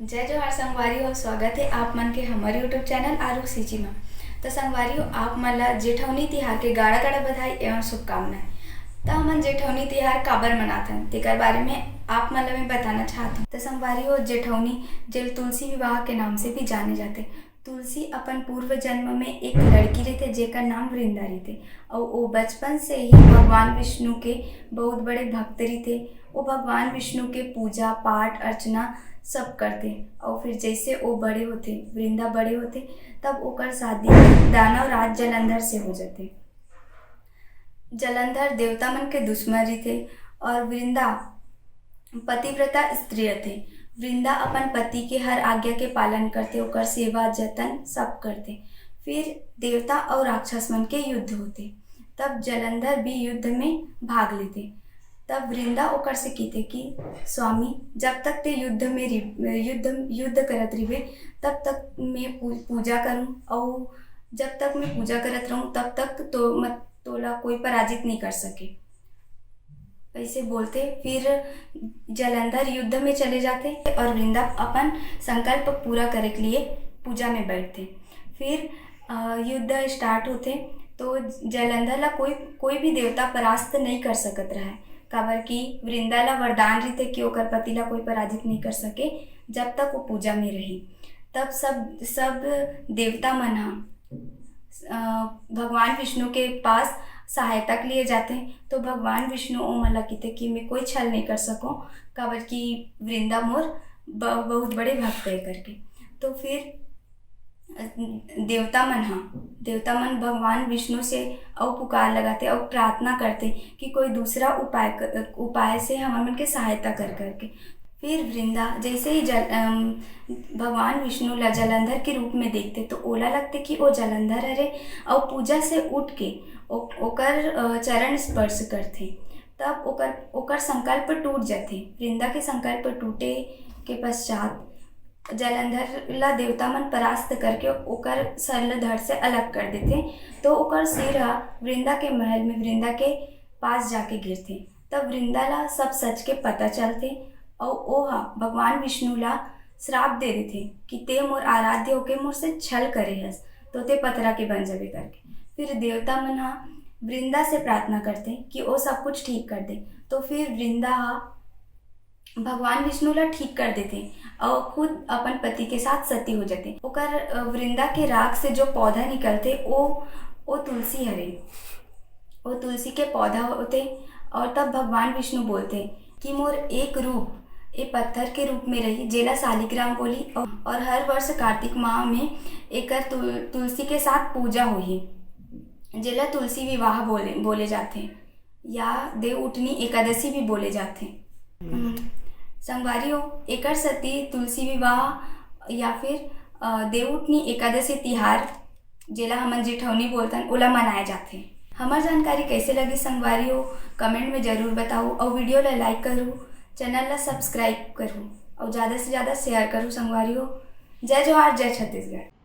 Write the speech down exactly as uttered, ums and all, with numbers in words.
जय जोहार संगवारी हो, स्वागत हे आप मन के हमर YouTube चैनल आरुग सिंची म। त संगवारी हो, आप मन ला जेठौनी तिहार के गाड़ा गाड़ा बधाई एवं शुभकामनाएं। त हमन जेठौनी तिहार काबर मनाथन, तेकर बारे में आप मन ला मैं बताना चाहत हूँ। त संगवारी हो, जेठौनी, जेल तुलसी विवाह के नाम से भी जाने जाथे, तुलसी अपन पूर्व जन्म में एक लड़की रहिथे, जेकर नाम वृंदा रहिथे, अउ ओ बचपन से ही भगवान विष्णु के बहुत बड़े भक्त रहिथे। वो भगवान विष्णु के पूजा पाठ अर्चना सब करथे। अउ फिर जैसे वो बड़े होथे, वृंदा बड़े होथे, तब ओकर शादी दानव राज जलंधर से हो जाथे। जलंधर देवता मन के दुश्मन रहिथे और वृंदा पतिव्रता स्त्री रहिथे। वृंदा अपन पति के हर आज्ञा के पालन करथे, ओकर सेवा जतन सब करथे। फिर देवता और राक्षस मन के युद्ध होथे, तब जलंधर भी युद्ध में भाग लेथे। तब वृंदा ओकर से कहिथे कि स्वामी, जब तक ते युद्ध में रहि-, युद्ध, युद्ध करत रहिबे, तब तक मैं पू-, पूजा करूं, और जब तक मैं पूजा करत रहूं, तब तक तो मत, तोला कोई पराजित नहीं कर सके। ऐसे बोलते फिर जलंधर युद्ध में चले जाते और वृंदा अपन संकल्प पूरा करे के लिए पूजा में बैठते। फिर अ, युद्ध स्टार्ट होथे, तो जलंधर ला कोई, कोई भी देवता परास्त नहीं कर सकत रहे, काबर कि वृंदा ला वरदान रहिथे कि ओकर पति ला कोई पराजित नहीं कर सके जब तक वो पूजा में रही। तब सब, सब देवता मन ह, अ, भगवान विष्णु के पास सहायता के लिए जाते, तो भगवान विष्णु ओ मन ला कहिथे कि मैं कोई छल नहीं कर सको, काबर कि वृंदा मोर ब-, बहुत बड़े भक्त है करके। तो फिर देवता मन ह, देवता मन भगवान विष्णु से अउ पुकार लगाते अउ प्रार्थना करते कि कोई दूसरा उपाय क-, उपाय से हमर मन के सहायता कर करके। फिर वृंदा जैसे ही जल, अम, भगवान विष्णु ला जलंधर के रूप में देखते, तो ओला लगते कि ओ जलंधर हरे, अउ पूजा से उठ के ओ-, ओकर, अ, चरण स्पर्श करथे। तब ओकर, ओकर संकल्प टूट जाथे। वृंदा के संकल्प टूटे के पश्चात जलंधर ला देवता मन परास्त करके ओकर सर ल धड़ से अलग कर देथे, तो ओकर सिर ह वृंदा के महल में वृंदा के पास जाके गिरथे। तब वृंदा ला सब सच के पता चलथे, अउ ओ ह भगवान विष्णु ला श्राप दे देथे कि ते मोर आराध्य होके मोर से छल करे हस, तो ते पथरा के बन जाबे करके। फिर देवता मन ह वृंदा से प्रार्थना करथे कि ओ सब कुछ ठीक कर दे। तो फिर वृंदा ह भगवान विष्णु ला ठीक कर देथे अउ खुद अपन पति के साथ सती हो जाथे। ओकर, अ, वृंदा के राख से जो पौधा निकलथे, ओ, ओ तुलसी हरे, ओ तुलसी के पौधा होथे। और तब भगवान विष्णु बोलथे कि मोर एक रूप ए पत्थर के रूप में रही, जेला शालिग्राम बोली, और, और हर वर्ष कार्तिक माह में एकर तुल-, तुलसी के साथ पूजा होही, जेला तुलसी विवाह बोले, बोले जाथे। या देव उठनी एकादशी भी बोले जाथे। हम्म। संगवारी हो, एकर सेती तुलसी विवाह या फिर, अ, देव उठनी एकादशी तिहार, जेला हमन जेठौनी बोलथन, ओला मनाए जाथे। हमर जानकारी कैसे लगी संगवारी हो, कमेंट में जरूर बताओ, और वीडियो ला लाइक करू, चैनल ला सब्सक्राइब करू, और ज्यादा से ज्यादा शेयर करू संगवारी हो। जय जोहार, जय छत्तीसगढ़।